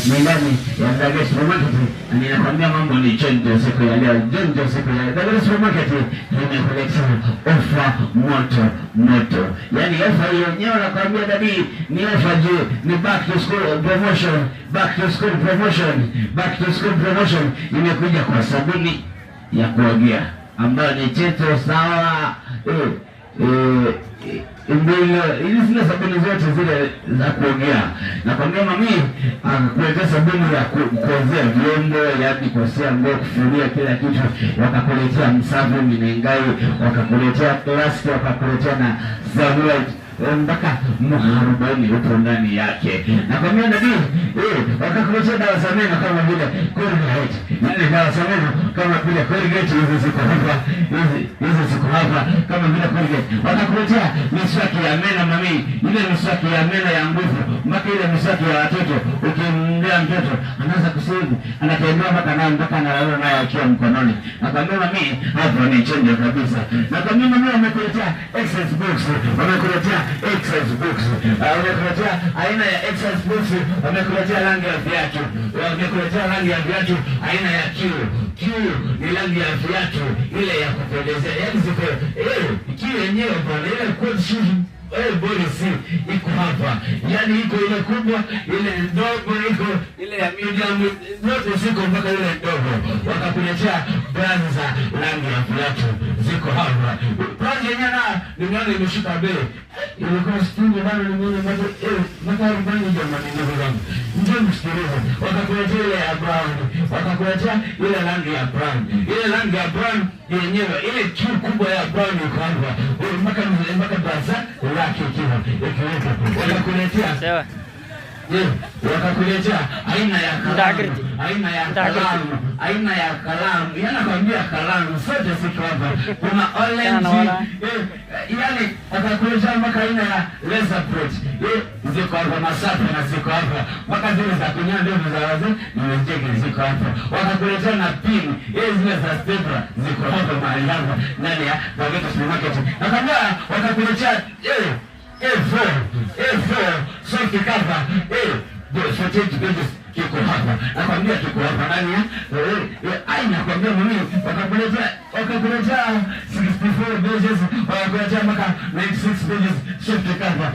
Ni ndani ya Daga Supermarket, na ninakwambia mambo ni chonjo siku ya leo, jonjo siku ya leo. Daga Supermarket imekuletea ofa moto moto, yaani ofa hiyo yenyewe nakwambia daddy ni ofa juu, ni back to school promotion, back to school promotion, back to school promotion imekuja kwa sabuni ya kuogea ambayo ni Cheto sawa, mbili hizi zile sabuni zote zile za kuogea. Nakwambia mami akakuletea sabuni ya kuozea vyombo, yaani kuosea nguo, kufulia kila kitu, wakakuletea msafu minengai, wakakuletea plasti, wakakuletea na Sunlight mpaka mwarobaini upo ndani yake. Nakwambia nabii, wakakuletea dawa za meno kama vile Colgate, yaani dawa za meno kama vile Colgate, hizi ziko hapa, hizi hizi ziko hapa kama vile Colgate. Wakakuletea miswaki ya meno mami, ile miswaki ya meno ya nguvu, mpaka ile miswaki ya watoto. Ukimlea mtoto anaanza kusema, anatembea mpaka nayo mpaka analala nayo akiwa mkononi. Nakwambia mami, hapo ni chenje kabisa. Nakwambia mami, wamekuletea exercise books, wamekuletea exercise books, wamekuletea aina ya exercise books, wamekuletea rangi ya viatu, wamekuletea rangi ya viatu aina ya Q. Q ni rangi ya viatu ile ya kupendezea, yaani ziko Q yenyewe bwana, ile court shoes body C iko hapa, yaani iko ile kubwa, ile ndogo, iko ile ya medium, zote ziko mpaka ile ndogo. Wakakuletea brand za rangi ya viatu ziko hapa. Brand yenyewe na nimeona imeshuka bei, ilikuwa 60 bana, nimeona mpaka 40. Jamani, ndugu zangu, ndio msikilize. Wakakuletea ile ya brown, wakakuletea ile rangi ya brown, ile rangi ya brown yenyewe, ile Q kubwa ya brown iko hapa mpaka braza lake ikiwa ikiwepo, wakakuletea Sawa. Wakakuletea aina ya kalamu, Ndakriti. Aina ya Ndakriti. Kalamu, aina ya kalamu, yana kwambia kalamu zote ziko hapa. Kuna orange, Wala. Yani wakakuletea mpaka aina ya laser plate, ziko hapa, masafi na ziko hapa, mpaka zile za kunyoa ndevu za wazee nimecheki ziko hapa. Wakakuletea na pin, zile za stapler ziko hapa mahali hapa ndani ya Bageta Supermarket. Nakwambia wakakuletea A4, A4 soft cover, 48 pages kiko hapa, nakwambia kiko hapa ndani ya ai, nakwambia mimi wakakuletea 64 pages, wakakuletea mpaka 96 pages soft cover.